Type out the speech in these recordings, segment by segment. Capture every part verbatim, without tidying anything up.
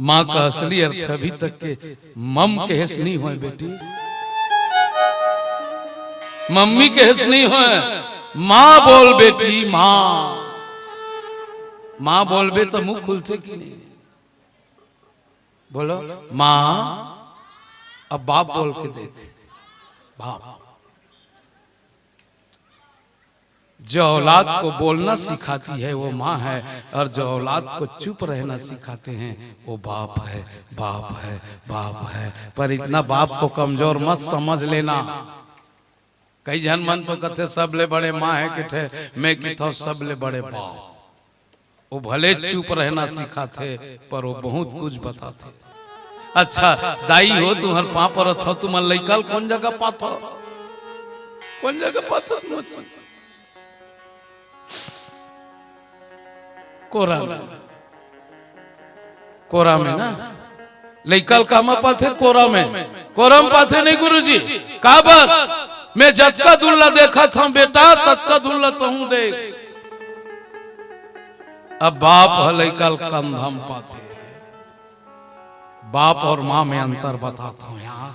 माँ का असली अर्थ अभी तक के मम कहेस नहीं होय बेटी, मम्मी कहेस नहीं होय, माँ बोल बेटी, माँ। माँ बोलबे तो मुंह खुलथे कि नहीं? बोलो, माँ। अब बाप बोल के देख, बाप। जो औलाद को बोलना सिखाती है वो माँ है, और जो औलाद को चुप रहना सिखाते हैं वो बाप है, बाप है, बाप है। पर इतना बाप को कमजोर मत समझ लेना। कई झन मन तो कथे सबले बड़े माँ हे किथे, मैं किथों सबले बड़े बाप। वो भले चुप रहना सिखाथे, पर वो बहुत कुछ बताथे। अच्छा दाई हो, तुम्हर पाँव परत हो, तुमन लइका ल कोन जगह पाथो? कोन जगह पाथो तुमन? कोरा में। कोरा में ना, लइका ल कामा पाथे? कोरा में। कोरा में पाथे नहीं गुरुजी? काबर? मैं जतका दूर ला देखत हंव बेटा, ततका दूर ला तहूं देख। अब बाप ह लइका ल कंधा म पाथे। बाप और माँ में अंतर बताथंव यार।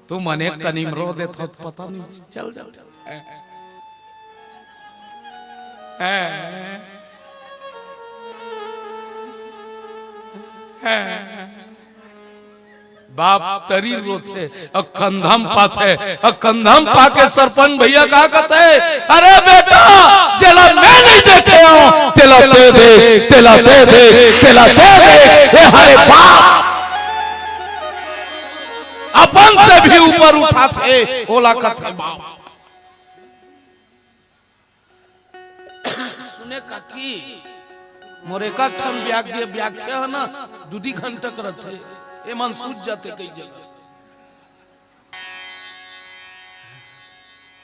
तुमन एक कनी म रो देथव त पता नहीं चल जाथे। बाप तरी रोथे, अउ कंधा म पाथे, अउ कंधा म पाके सरपंच भैया का कथे, "अरे बेटा, जेला मैं नहीं देखे हंव, तेला ते देख, तेला ते देख, तेला ते देख।" ए हरे बाप, अपन से भी ऊपर उठाथे, ओला कथे बाप। सुने काकी, मोर एक ठन व्याख्या, व्याख्या हे ना, दू दी घंटा करत हे, ए मन सूझ जाथे कई जगह।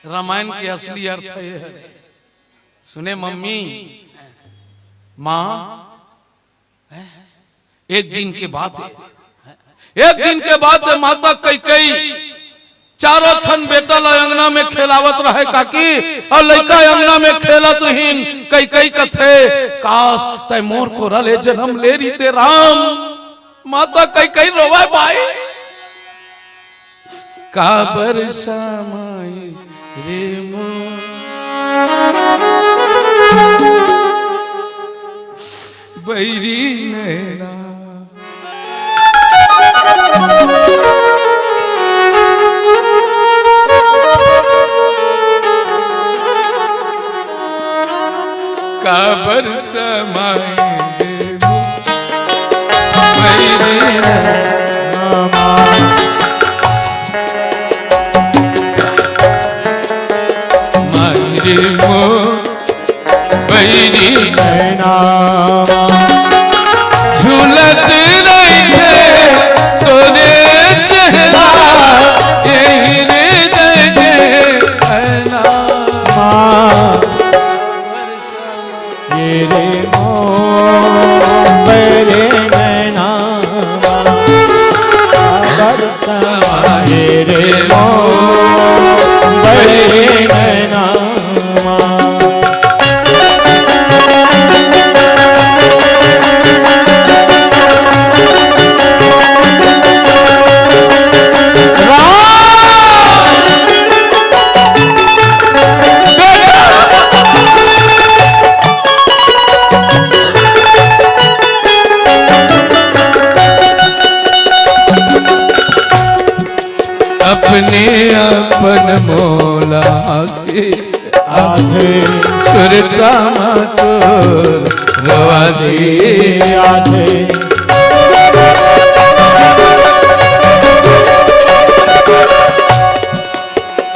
रामायण के असली अर्थ ये हे। सुने मम्मी, माँ, एक दिन के बात हे, एक दिन के बात हे, माता कैकई चारों ठन बेटा ला अंगना में खेलावत रहे काकी, अउ लइका अंगना में खेलत रहिन। कैकई कथे, "काश तैं मोर कोरा ले जनम ले रहिते राम।" माता कैकई रोवय भाई, काबर समाए रे मोर बैरी नैना। काबर समाए रे मोर बैरी नैना। माए रे मोर बैरी नैना। झूलत रहिथे तोरे चेहरा, ए हृदय के अंगना। ये रे मोर बैरी नैना, काबर समाए रे मोर बैरी नैना। अपने अपन मोला के आथे। सुरता मा तोर आवाज आथे।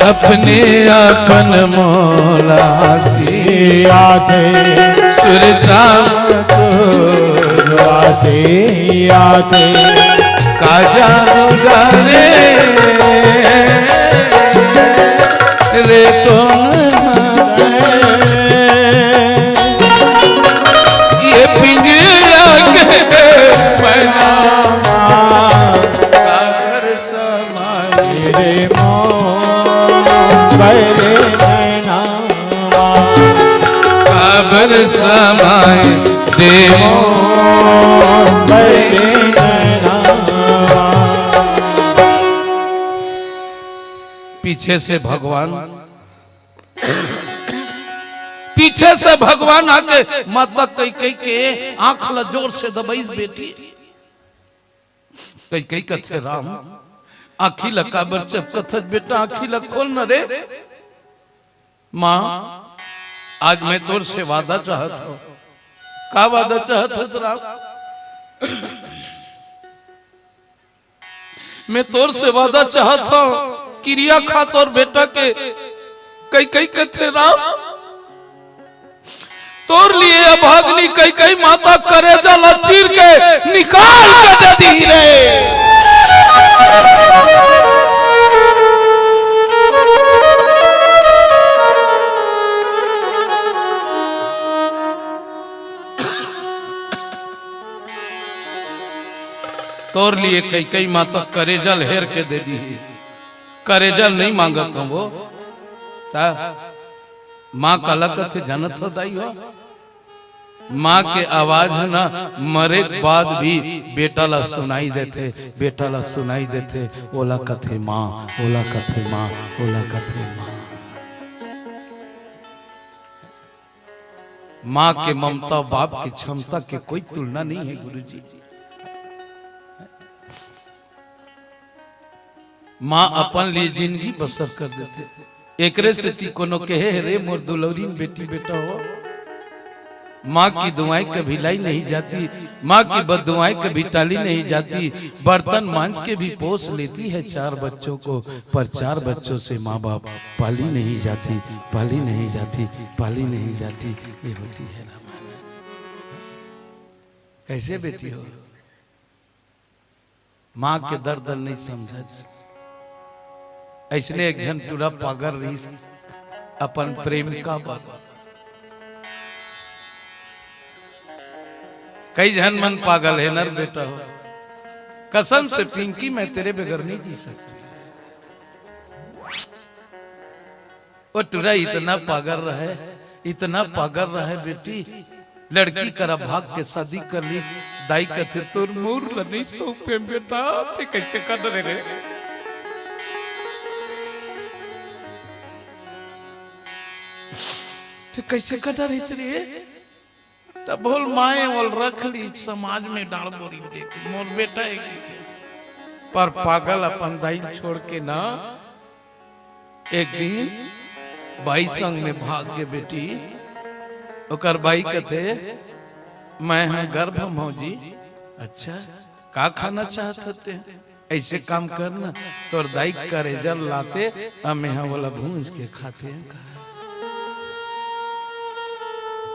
अपने अपन मोला आथे। सुरता मा तोर आथे, आथे। का जादू डारे रे तोन ये पिंजरा के मना। काबर समाए रे मोर बैरी नैना। काबर समाए रे मोर बैरी नैना। पीछे से भगवान, पीछे से भगवान आके माता कैकई के आंख ला जोर से दबाइस, बेटी। कैकई कथे, राम, आंखी ला काबर चपकत हस बेटा, आंखी ला खोल न रे। माँ, आज मैं तोर से वादा चाहत हूँ। का वादा चाहत हस राम? मैं तोर से वादा चाहत हूँ, किरिया खा तोर बेटा के। कैकई कथे, राम, तोर लिए अभागनी कैकई माता करेजा ला चीर के निकाल के दे दी रे। तोर लिए कैकई माता करेजा ल हेर के दे दी। करेजा ल नहीं मांगत हूँ वो। ता माँ काला कथे जानत हो दाई हो? माँ के आवाज ह ना, मरे के बाद भी बेटा ला सुनाई देथे, बेटा ला सुनाई देथे। ओला कथे माँ, ओला कथे माँ, ओला कथे माँ। माँ के ममता, बाप के क्षमता के कोई तुलना नहीं है गुरुजी। माँ अपन लिए जिंदगी बसर कर देथे। एकरे सेती कोनो कहे हे, "रे मोर दुलौरीन बेटी बेटा हो, माँ की दुआएं कभी लाई नहीं जाती, माँ की बददुआएं कभी टाली नहीं जाती।" बर्तन मांज के भी पोस लेती है चार बच्चों को, पर चार बच्चों से माँ बाप पाली नहीं जाती, पाली नहीं जाती, पाली नहीं जाती। ये होती है ना। कैसे बेटी हो? माँ के दर्द नहीं समझत। ऐसने एक झन टुरा पागल रहिस अपन प्रेमिका बर। कई झन मन पागल हे नर बेटा हो। कसम से पिंकी, मैं तेरे बगैर नहीं जी सकती। वो टुरा इतना पागल रहे, इतना पागल रहे बेटी, लड़की करा भाग के शादी कर ली। दाई कथे, "तोर मुर ल नहीं सौंपे बेटा।" ते कैसे कर डरे रे? ते कैसे कर डरे रे? तब बोल, "माए ओल रख ली, समाज में डाल बोरी देख, मोर बेटा है।" पर पागल अपन दाई छोड़ के ना एक दिन बाई संग में भाग गे बेटी। ओकर बाई कथे, "मैं ह गर्भ मौजी।" "अच्छा, का खाना चाहत हते?" "ऐसे काम कर ना, तोर दाई करेजा लाते, अमे ह ओला भूंज के खाते।"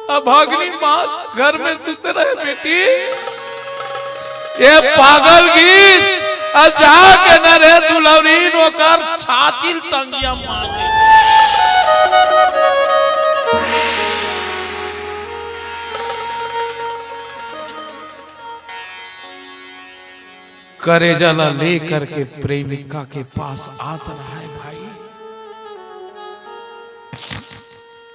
अभागनी माँ घर में सुते रहे बेटी। ये पागल गीस, आ जाके न रे दुलौरीन ओकर छाती ल टंगिया मार दे। करेजा ला लेकर के प्रेमिका के पास आत रहा है भाई।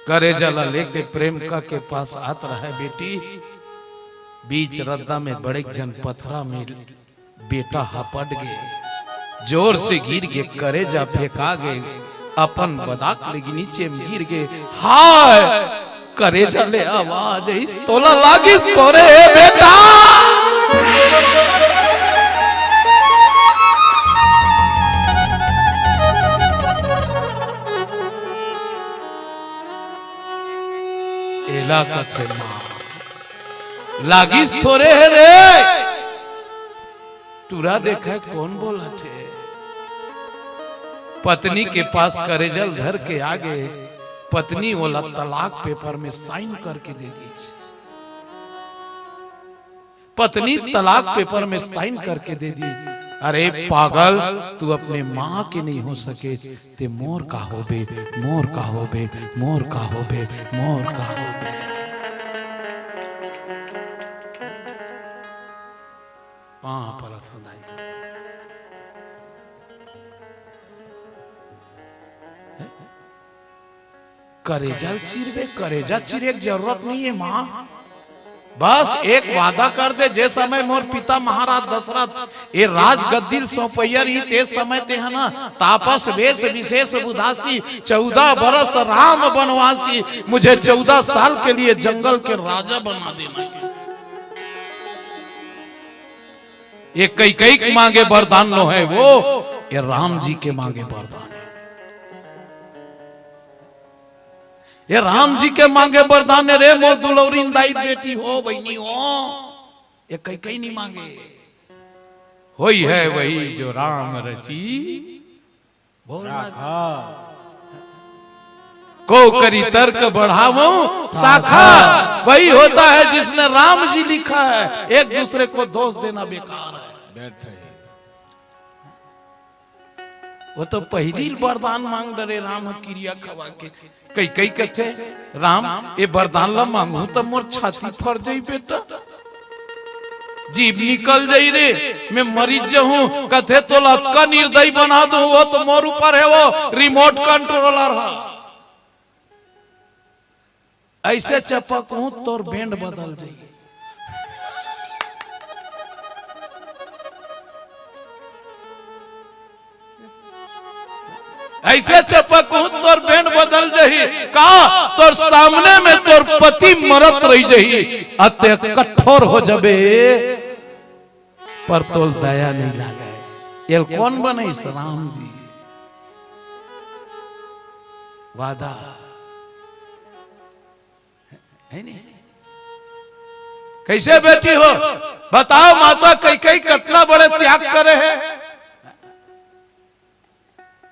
करेजा ला लेके प्रेमिका के पास आत रहे बेटी, बीच रद्दा में बड़े जन पथरा में बेटा हपट गे, जोर से गिर गे, करेजा फेंका गे, अपन बदाक ले नीचे में गिर गे। हाय, करेजा ले आवाज आइस, "तोला लागिस थोरे हे बेटा।" एला कथे माँ, लागिस थोरे हे रे। टुरा देखा कोन बोलत हे। पत्नी के पास करेजा ल धर के आगे, पत्नी ओला तलाक पेपर में साइन करके दे दीस। पत्नी तलाक पेपर में साइन करके दे दी। अरे पागल, तू अपने माँ के नहीं हो सके, ते मोर का होबे, मोर का होबे, मोर का होबे, मोर का होबे। पाँव परत हंव दाई। करेजा ल चीरबे, करेजा चीरे के जरूरत नहीं है माँ। बस एक वादा कर दे, जे समय मोर पिता महाराज दशरथ ए राजगद्दी ल सौंपइया रही, ते समय ते ह ना तापस वेश विशेष बुधासी, चौदह बरस राम बनवासी, मुझे चौदह साल के लिए जंगल के राजा बना देना। ये कैकई के मांगे वरदान नो है वो, ये राम जी के मांगे वरदान है। ये राम जी के मांगे वरदान है रे मोर दुलौरी दाई बेटी हो, बहिनी हो, ये कैकई नहीं मांगे। होई है वही जो राम रची। बोल ना। को करी तर्क बढ़ावो शाखा। वही होता है जिसने राम जी लिखा है, एक दूसरे को दोष देना बेकार है। वो तो पहिली ल वरदान मांग डरे राम ह किरिया खवा के। कैकई कथे, राम, ए वरदान ला मांगहूं त मोर छाती फर जाई बेटा, जीभ निकल जाई रे, मैं मरिच जहूं। कथे, तोला अतका निर्दयी बना दूं, वो तो मोर ऊपर है, वो रिमोट कंट्रोलर है। ऐसे चपकहूं तोर बैंड बदल जाई। ऐसे चपकहूं तोर बैंड बदल जाही का? तोर सामने में तोर पति मरत रही जाही, अते कठोर हो जबे, पर तोल दया नहीं लागे। एल कौन बनइस? राम जी। वादा है नहीं। कैसे बेटी हो, बताओ, माता कैकई कतना बड़े त्याग करे है।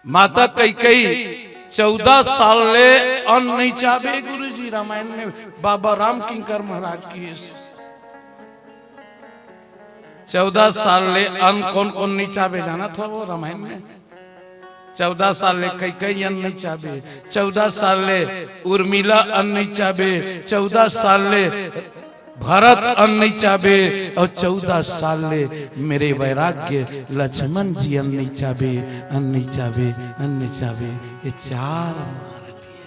माता कैकई चौदह साल ले अन्न नहीं चाबे। गुरुजी, रामायण में बाबा राम किंकर महाराज की है। चौदह साल ले अन्न कौन कौन नहीं चाबे, जानत हो वो रामायण में? चौदह साल ले कैकई अन्न नहीं चाबे, चौदह साल ले उर्मिला अन्न नहीं चाबे, चौदह साल ले भरत अन्न नहीं चाबे, और चौदह साल ले मेरे वैराग्य लक्ष्मण जी अन्न नहीं चाबे, अन्न नहीं चाबे, अन्न नहीं चाबे। ये चार मारत है।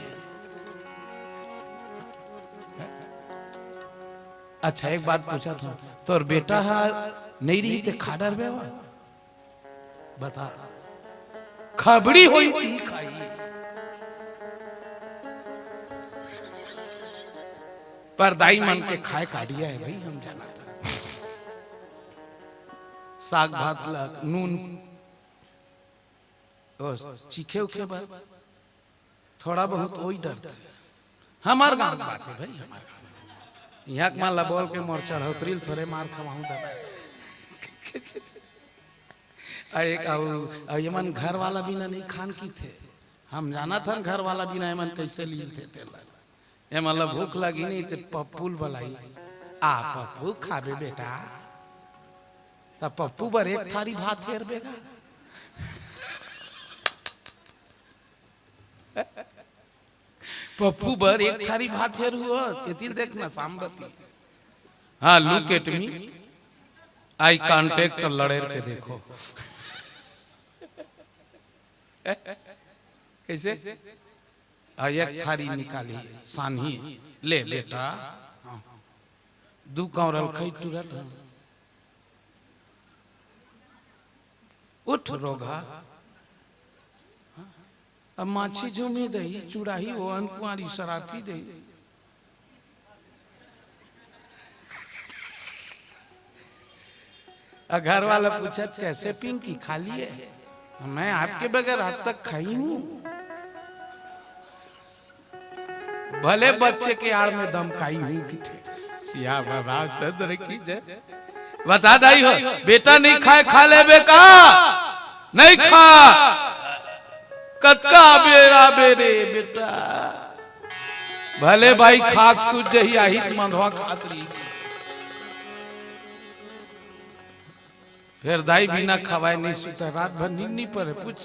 अच्छा, एक बात पूछा था, तोर बेटा हा नहीं रही ते खा डरबे वा? बता, खबड़ी होई ती खाई। पर दाई मन के खाए काढ़िया है भाई, हम जाना था। साग भात ला नून, ओ, चीखे उखे बर थोड़ा बहुत वही डरते। हमार गांव के बात है भाई, हमार गांव। यहाँ के मान ला बोल के मोर चढ़ौतरी ल थोड़े मार खवाऊं दादा। आ एक, अउ, अउ ये मन घर वाला बिना नहीं खान की थे। हम जाना था घर वाला बिना ये मन कैसे लील थे तेला। ये मन ला भूख लगी नहीं ते पप्पू ल बलाई। आ पप्पू खाबे बेटा। त पप्पू बर एक थारी भात हेर बेगा। पप्पू बर एक थारी भात हेर हुआ, एती ल देख ना, सामबती। हाँ, look at me, eye contact लड़ेर के देखो। कैसे? आ, एक थारी निकाली, सानही, ले बेटा। हाँ। दू कौरल खई तुरंत। उठ रोगहा। अब माछी झूमी दही, चुड़ाही हो, अनकुआरी सराफी दही। आ घर वाला पूछत, "कैसे पिंकी, खा लिए?" "मैं आपके बगैर आज तक खाई हूँ।" भले बच्चे के आड़ में दमकाई हूँ कि ठीक। सियावर रामचंद्र की जय। बता दाई हो, बेटा नहीं खाए, खा लेबे का? नहीं खा। कतका बेरा बेरे बेटा। भले भाई खाक सूझ जही, आहित मंधवा खात रही। फेर दाई बिना खवाए नहीं सुता, रात भर नींद नहीं पड़े। पूछ,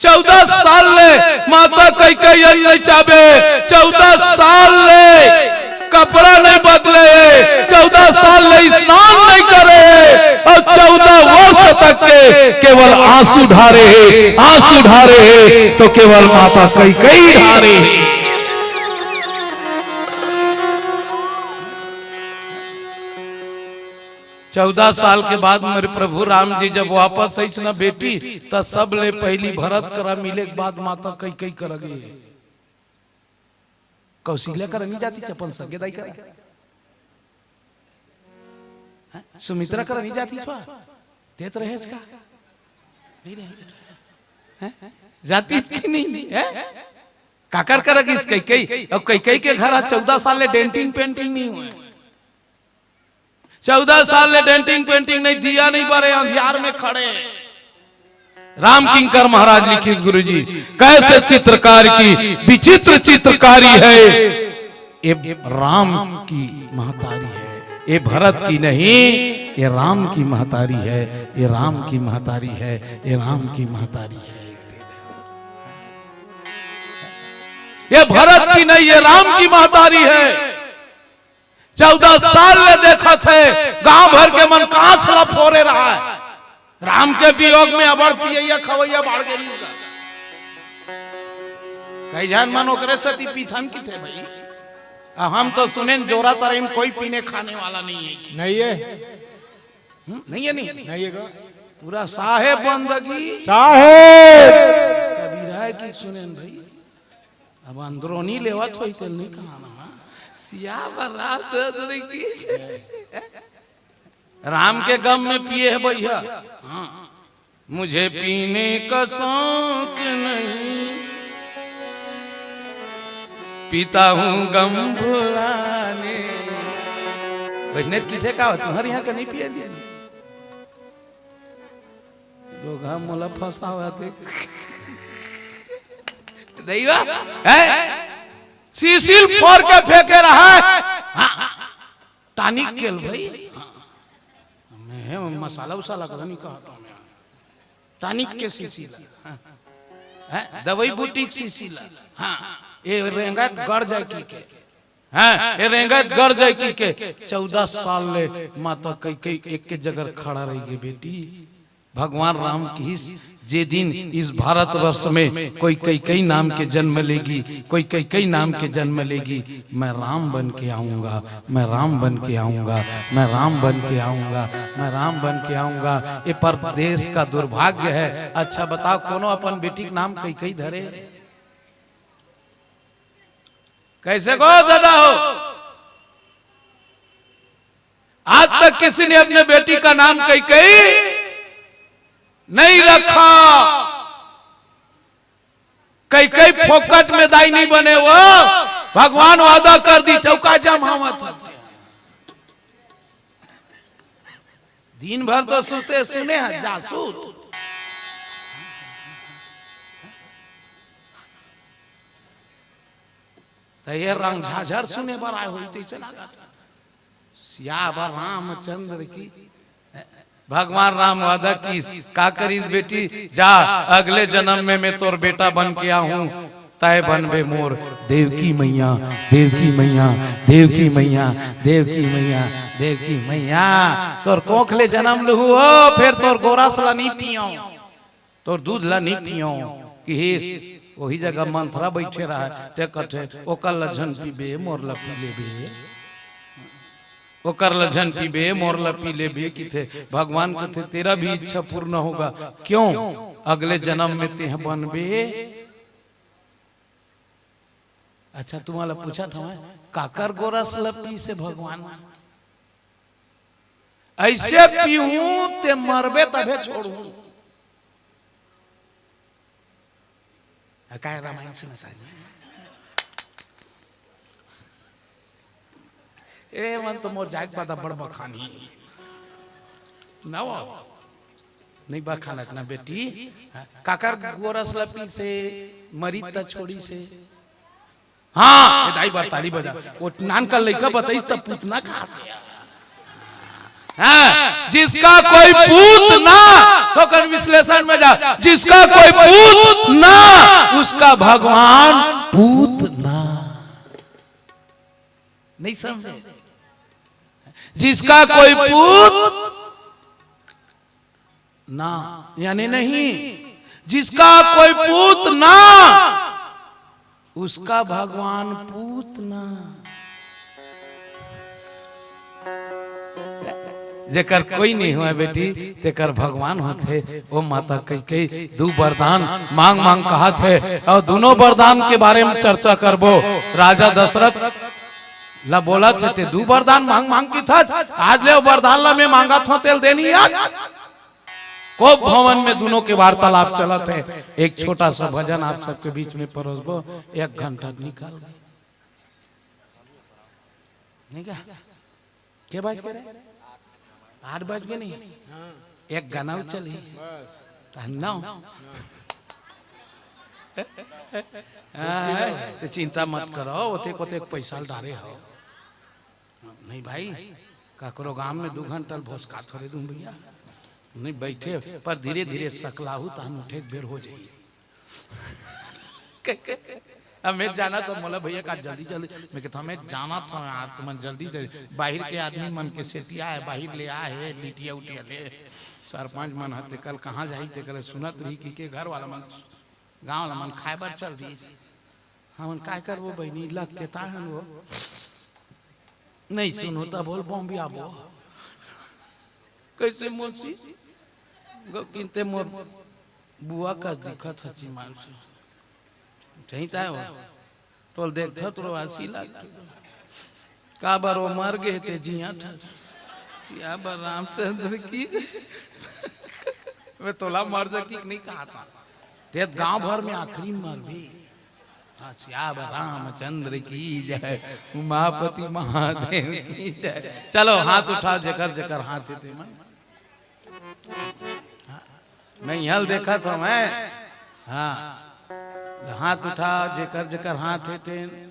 चौदह साल ले माता कैकई अन्न नहीं चाबे, चौदह साल ले कपड़ा नहीं बदले, चौदह साल ले स्नान नहीं करे, और चौदह वर्ष तक के केवल आंसू ढारे है, आंसू ढारे है, तो केवल माता कैकई ढारे है। चौदह साल के बाद मेरे प्रभु राम जी जब वापस आइस न बेटी, त सबले पहिली भरत करा मिले के बाद माता कैकई करा गे। कौशल्या करा नहीं जातिस, अपन सगे दाई करा। हैं? सुमित्रा करा नहीं जातिस बा? देत रहेस का? नहीं रहे। हैं? जातिस कि नहीं? हैं? काकर करा गिस कैकई? अब कैकई के घर आज चौदह साल ले डेंटिंग पेंटिंग नहीं होय। चौदह साल ले डेंटिंग पेंटिंग नहीं, दिया नहीं बरे, अंधियार में खड़े। राम किंकर महाराज लिखिस गुरुजी, कैसे चित्रकार की विचित्र चित्रकारी है। ये राम की महतारी है, ये भरत की नहीं, ये राम की महतारी है, ये राम की महतारी है, ये राम की महतारी है। ये भरत की नहीं, ये राम की महतारी है। चौदह साल ले देखत हे, गांव भर के मन कांच ला फोरे रहय। राम के वियोग में अबड़ पियैया खवैया बाढ़ गे। कई झन मन ओकरे सेती पीथन किथे भाई। अब हम तो सुनेन जोरा तरे में कोई पीने खाने वाला नहीं है। नहीं है। हम्म, नहीं है, नहीं। नहीं है का? पूरा साहेब बंदगी। साहेब। कबीर है कि सुनेन भाई। अब अंदरूनी लेवत होई तेल नहीं कहा ना। सियावर रामचंद्र की। राम के गम में पिए है भैया। हाँ। मुझे पीने का शौक नहीं, पीता हूँ गम भुलाने। वैष्णव की ठेका हो, तुम्हारे यहाँ का नहीं पिए दिया? लोग हम मोला फंसावत हे। नहीं बा? हैं? सीसील फोर के फेंके रहा है। हाँ। टानिक केल भाई। हाँ। मैं मसाला उसाला का नहीं कहा था मैं। टानिक के सीसील। हाँ। हैं? दवाई बूटी के सीसील। हाँ। ये रेंगत गड़ जाए की के। हैं? ये रेंगत गड़ जाए की के। चौदह साल ले माता कैकई एक के जगह खड़ा रही गे बेटी। भगवान राम किहिस, जे दिन इस भारतवर्ष में कोई कैकई नाम के जन्म लेगी, कोई कैकई नाम के जन्म लेगी, मैं राम बन के आऊंगा, मैं राम बन के आऊंगा, मैं राम बन के आऊंगा, मैं राम बन के आऊंगा। ये परदेश का दुर्भाग्य है। अच्छा बताओ, कोनो अपन बेटी के नाम कैकई धरे? कैसे को दादा हो? आज तक किसी ने अपने बेटी का नाम कैकई नहीं रखा। कैकई फोकट में दाई नहीं बने वो, भगवान वादा कर दी चौका जमावत हो। दिन भर तो सुते सुने हैं जासूत। तो ये रंग झाझर सुने बर आए हुई तो चला गया। सियावर रामचंद्र की। भगवान राम वादा किस, का करिस बेटी, जा अगले जन्म में मैं तोर बेटा बन के आहूं, तय बनबे मोर देवकी मैया, देवकी मैया, देवकी मैया, देवकी मैया, देवकी मैया। तोर कोख ले जन्म लुहू हो, फिर तोर गोरस ला नहीं पियो। तोर दूध ला नहीं पियो। किहिस, वही जगह मंथरा बैठे रहा, ते कथे, "ओकर ला झन पीबे, मोर ला पी लेबे। ओकर ला झन पीबे, मोर ला पी लेबे," किथे। भगवान कथे, "तेरा भी इच्छा पूर्ण होगा।" क्यों? अगले जन्म में तेह बनबे। अच्छा, तुम्हारा पूछा था मैं, काकर गोरस ला पीसे भगवान? ऐसे पीहूं ते मरबे तभे छोड़हूं। आ, काय रामायण सुनत आदमी? ए, मन तो मोर जाए के बाद बड़ बखानी। ना वो। नहीं बखानत ना बेटी। हाँ, काकर गोरस ला पीसे, मरी त छोड़ीसे। हाँ, ये दाई बार ताली बजा। वो नान का लइका बताइस तब पूतना कहा था। हाँ, जिसका कोई पूत ना, तो कर विश्लेषण में जा, जिसका कोई पूत ना, उसका भगवान पूत ना। नहीं समझे? जिसका कोई पूत ना, यानी नहीं, जिसका कोई पूत ना, उसका भगवान पूत ना। जेकर कोई नहीं होय बेटी, तेकर भगवान होथे। ओ माता कैकेयी दू वरदान मांग मांग कहत हे, अउ दूनों वरदान के बारे में चर्चा करबो। राजा दशरथ ला बोलत हे, "ते दू वरदान मांग मांग किथस, आज ले ओ वरदान ला मैं मांगत हों, तेला दे नहीं आज।" कोप भवन में दूनों के वार्तालाप चलत हे। एक छोटा सा भजन आप सबके बीच में परोसबो, एक घंटा निकल गे। नहीं क्या? के बज गे रे? आठ बज गे नहीं? एक गाना चली। त नौ। हाँ, ते चिंता मत करो, ओतेक ओतेक पैसा ल डारे हो। नहीं भाई, ककरो गांव में दू घंटा ल भोसका थोरे दूं भैया। नहीं बैठे, पर धीरे धीरे सकलाहू, तहन उठे के बेर हो जाई। अब मैं जाना तो मोला भैया का जल्दी जल्दी, मैं कहता मैं जाना था यार, तुमन जल्दी जल्दी, बाहिर के आदमी मन के सेती आए, बाहिर ले आए हे, लिटिया उटिया ले, सरपंच मन हते कल कहाँ जाही ते कल सुनत रही कि के घर वाला मन, गांव वाला मन खाए बर चल दी। हमन काय करबो बहिनी, लग के ताहन वो नहीं सुनो त बोल बॉम्बे आबो। कैसे मौसी? गो किनते मोर बुआ का दिखत हची मानसी। सही ताय हो। तोल देखत तो आसी लाग। काबर वो मर गे ते जिया था। सियावर रामचंद्र की जय। मैं तोला मर जा की नहीं कहा था। ते गांव भर में आखिरी मर भी। हाँ, सियावर रामचंद्र की जय, उमापति महादेव की जय। चलो हाथ उठा, जेकर जेकर हाथ हे ते मन। मैं यहाँ देखा था मैं। हाँ, हाथ उठा, जेकर जेकर हाथ हे ते।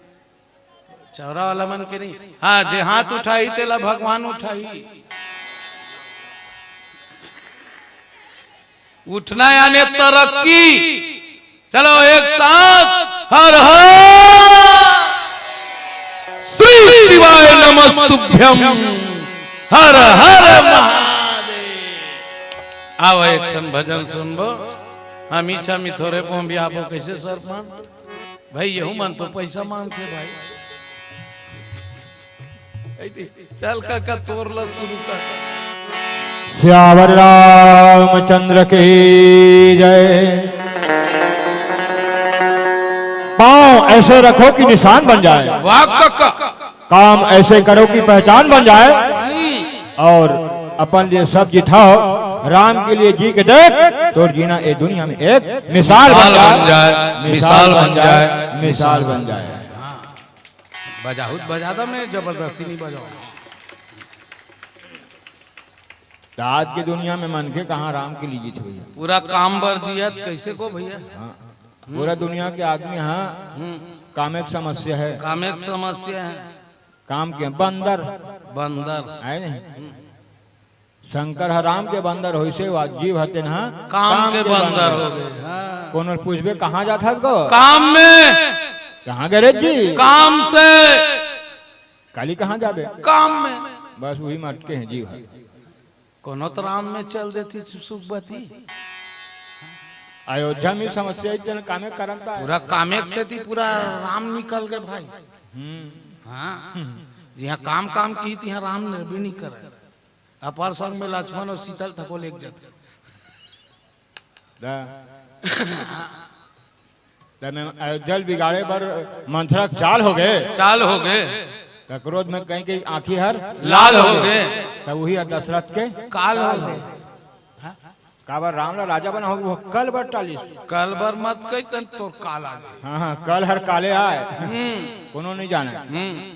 चौरा वाला मन के नहीं। हाँ, जे हाथ उठाही तेला भगवान उठाही। उठना यानी तरक्की। चलो एक साथ, हर हर श्री शिवाय नमस्तुभ्यम, हर हर महादेव। आओ एक ठन भजन सुनबो। हम इच्छा में थोरे पहुंच भी आपो कैसे सरपंच भाई, यहू मन तो पैसा मांगथे भाई। ऐ दे, चल काका, तोर ला शुरू कर। सियावर रामचंद्र की जय। पाँव ऐसे रखो कि निशान बन जाए। वाह काका। काम ऐसे करो कि पहचान बन जाए। हम्म। और अपन लिए सब जी ठाओ, राम के लिए जी के देख, तोर जीना ए दुनिया में एक मिसाल बन जाए, मिसाल बन जाए, मिसाल बन जाए। हाँ। बजाहू त बजा दा, मैं जबरदस्ती नहीं बजाऊँ। त आज के दुनिया में मनखे कहाँ राम के लिए जीत भैया? पूरा काम बर जियत, कैसे को भैया? हाँ। पूरा दुनिया के आदमी हाँ, हम्म। कामे के समस्या है। कामे के समस्या है। काम के बंदर। बंदर। है नहीं? शंकर ह राम के बंदर होइसे, वा जीव हते ना काम के बंदर हो गए। हाँ। कोनो पूछबे, "कहाँ जात हस गो?" काम में। "कहाँ गे रे जी?" काम से। "काली कहाँ जाबे?" काम में। बस वही में अटके हैं जीव ह। कोनो तो राम में चल देती सु-, सुखबती। अयोध्या में समस्या इतने कामे करता है। पूरा कामे के सेती पूरा राम निकल गए भाई। हम्म। हाँ। जिहाँ काम काम की, तिहाँ राम ने भी नहीं करे। अपर संग में लक्ष्मण और सीता ल थको लेके जाथे। दा। त मैं अयोध्या ल बिगाड़े बर मंथरा के चाल हो गए। चाल हो गए। त क्रोध में कहीं कहीं आँखी हर लाल हो गए। त वही दशरथ के काल हो गए। काबर राम ला राजा बनाहूँ, वो कल बर टालिस। कल बर मत कही तन तोर काल आ गए। हाँ, हाँ, कल हर काले आए। हम्म। कोनो नहीं जाने। हम्म।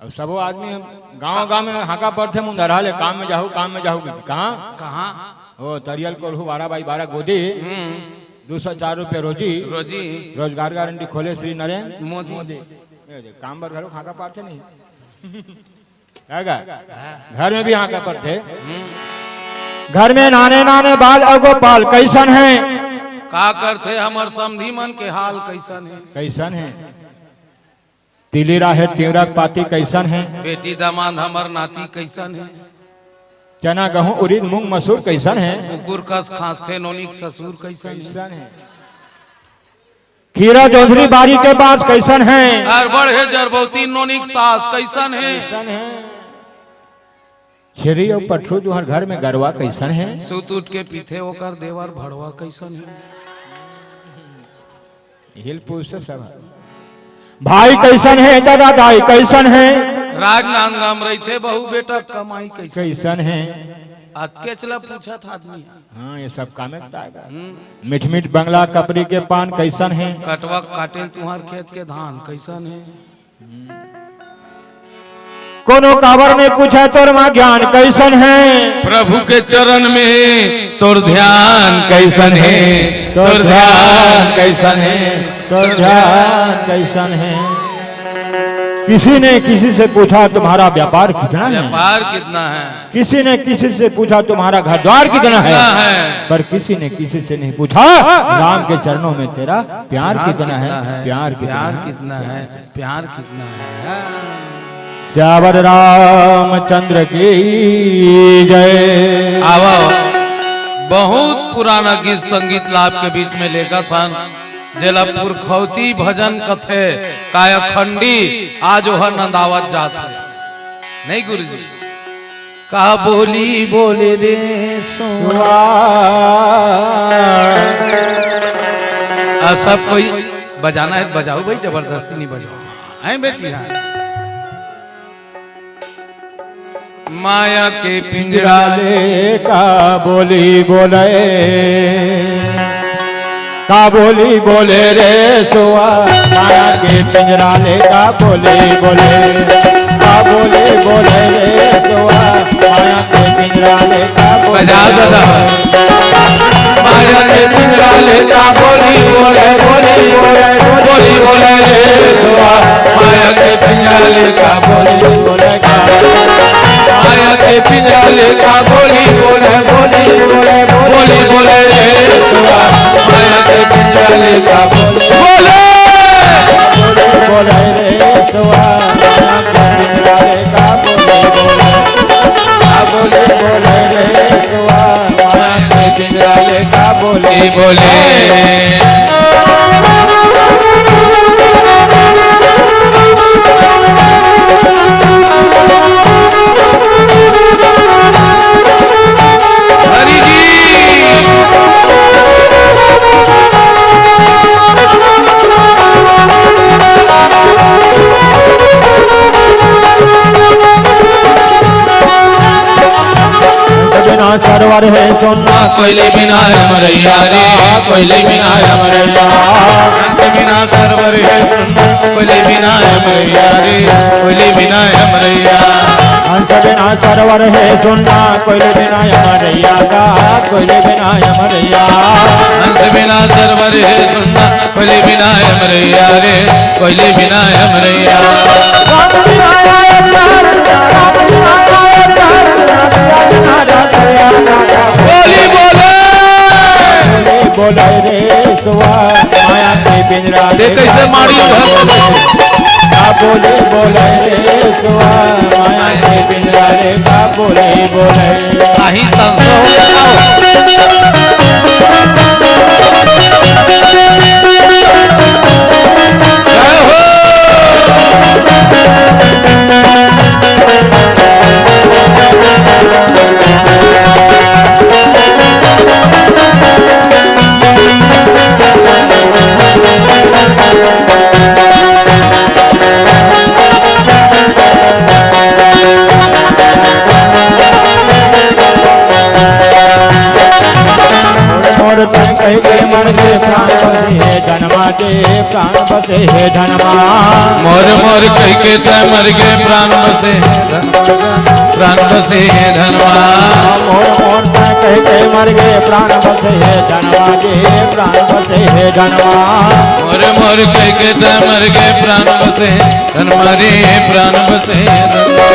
अब सबो आदमी गाँव गाँव में हाका पड़थे, मुंदरहा ले काम में जाहू, काम में जाहू, कहाँ? कहाँ? ओ, तरियल कोल्हू बारह बाई बारह गोदी, हम्म। दो सौ चार रुपये रोजी, रोजी। रोजगार गारंटी खोले श्री नरेंद्र मोदी। मोदी। ए, काम बर घलो हाका पड़थे नहीं। है गा? घर में भी हाका पड़थे। हम्म। घर में नाने नाने बाल अउ गोपाल कैसन है? का करथे हमर समधी मन के हाल कैसन है? कैसन है? तिली राहेर तिंवरा के पाती कइसन हे? बेटी दामाद हमर नाती कइसन हे? चना गहूं उरिद मूंग मसूर कइसन हे? कुकुर कस खांसथे नोनी के ससुर कइसन हे? कइसन हे? खीरा जोंधरी बारी के बांस कइसन हे? अरबड़ हे जरबौती नोनी के सास कइसन हे? कइसन हे? छेरी अउ पठरू तुंहर घर में गरवा कइसन हे? सुत उठ के पीथे ओकर देवर भड़वा कइसन हे? इही ल पूछथे सब। भाई कइसन हे, दादा दाई कइसन हे? राजनांदगांव रहिथे, बहू बेटा कमाई कइसन? कइसन हे? अतकेच ल पूछत आदमी ह। हाँ, ये सब कामे बताएगा। हम्म। मीठ मीठ बंगला कपरी के पान कइसन हे? कटवा काटेल तुंहर खेत के धान कइसन हे? कोनो काबर नइ पूछय तोर माँ ज्ञान कइसन हे? प्रभु के चरण में तोर ध्यान कइसन हे? तोर ध्यान कइसन हे? तोर ध्यान कइसन हे? किसी ने किसी से पूछा तुम्हारा व्यापार कितना है? व्यापार कितना है? किसी ने किसी से पूछा तुम्हारा घर द्वार कितना है? कितना है? पर किसी ने किसी से नहीं पूछा राम के चरणों में तेरा प्यार कितना है? प्यार कितना है? प्यार कितना है? प्यार कितना है? सियावर रामचंद्र की जय। आवा, बहुत पुराना गीत संगीत ला आपके बीच में लेगत हन, जेला पुरखौती भजन कथे, कायाखंडी, आज ओह नंदावत जात हे। नहीं गुरुजी? का बोली बोले रे सुआ। आ, सब कोई बजाना है तो बजाओ भाई, जबरदस्ती नहीं बजाओ। हैं बेटी, हाँ। माया के पिंजरा ले का बोली बोले, का बोली बोले रे सुआ। माया के पिंजरा ले का बोली बोले, का बोली बोले रे सुआ। माया के पिंजरा ले का बोली बजाओ दादा। बोले। माया के पिंजरा ले का बोली बोले, बोली बोले, बोली बोले रे सुआ। माया के पिंजरा ले का बोली बोले का। माया के पिंजरा ले का बोली बोले, बोली बोले, बोली बोले रे सुआ। माया के पिंजरा ले का बोली बोले। बोली बोले रे सुआ। माया के पिंजरा ले का बोली बोले। का बोली बोले रे सुआ। माया के पिंजरा ले का बोली बोले। हरि जी। बिना सरवर हे सोना। कोयली बिना अमरैया रे, कोयली बिना अमरैया। हंस बिना सरवर हे सोना, कोयली बिना अमरैया रे, कोयली बिना अमरैया। हंस बिना सरवर हे सोना, कोयली बिना अमरैया का, कोयली बिना अमरैया। हंस बिना सरवर हे सोना, कोयली बिना अमरैया रे, कोयली बिना अमरैया। बोली बोले। बोले रे सुआ, माया के पिंजरा ये ले कैसे मारी उधर? का बोली बोले रे सुआ, माया के पिंजरा ले का बोली बोले। आही संसो हो जाओ। जय हो। मोर तन कह के मन के प्राण बसे हे धनमा के, प्राण बसे हे धनमा। मोर मोर कह के तै मर गे प्राण बसे हे धनमा, प्राण बसे हे धनमा। मोर मोर तन कह के मर गे प्राण बसे हे धनमा के, प्राण बसे हे धनमा। मोर मोर कह के तै मर गे प्राण बसे हे धनमा रे, प्राण बसे हे धनमा।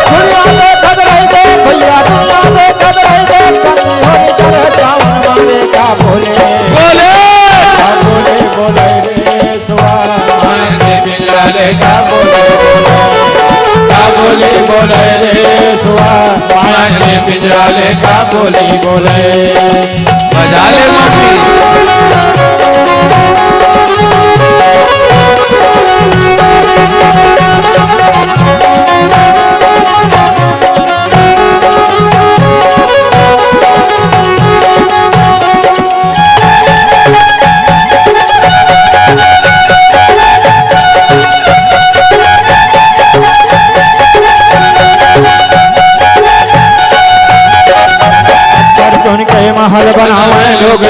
दुनिया में कब रह गए भैया, दुनिया में कब रह गए, कब होली करे सावन मारे का बोले। बोले। का बोले बोले रे सुआ। माया के पिंजरा ले का बोली बोले, का बोली बोले रे सुआ, माया के पिंजरा ले का बोली बोले। बजा ले मम्मी। फल बनावे लोग।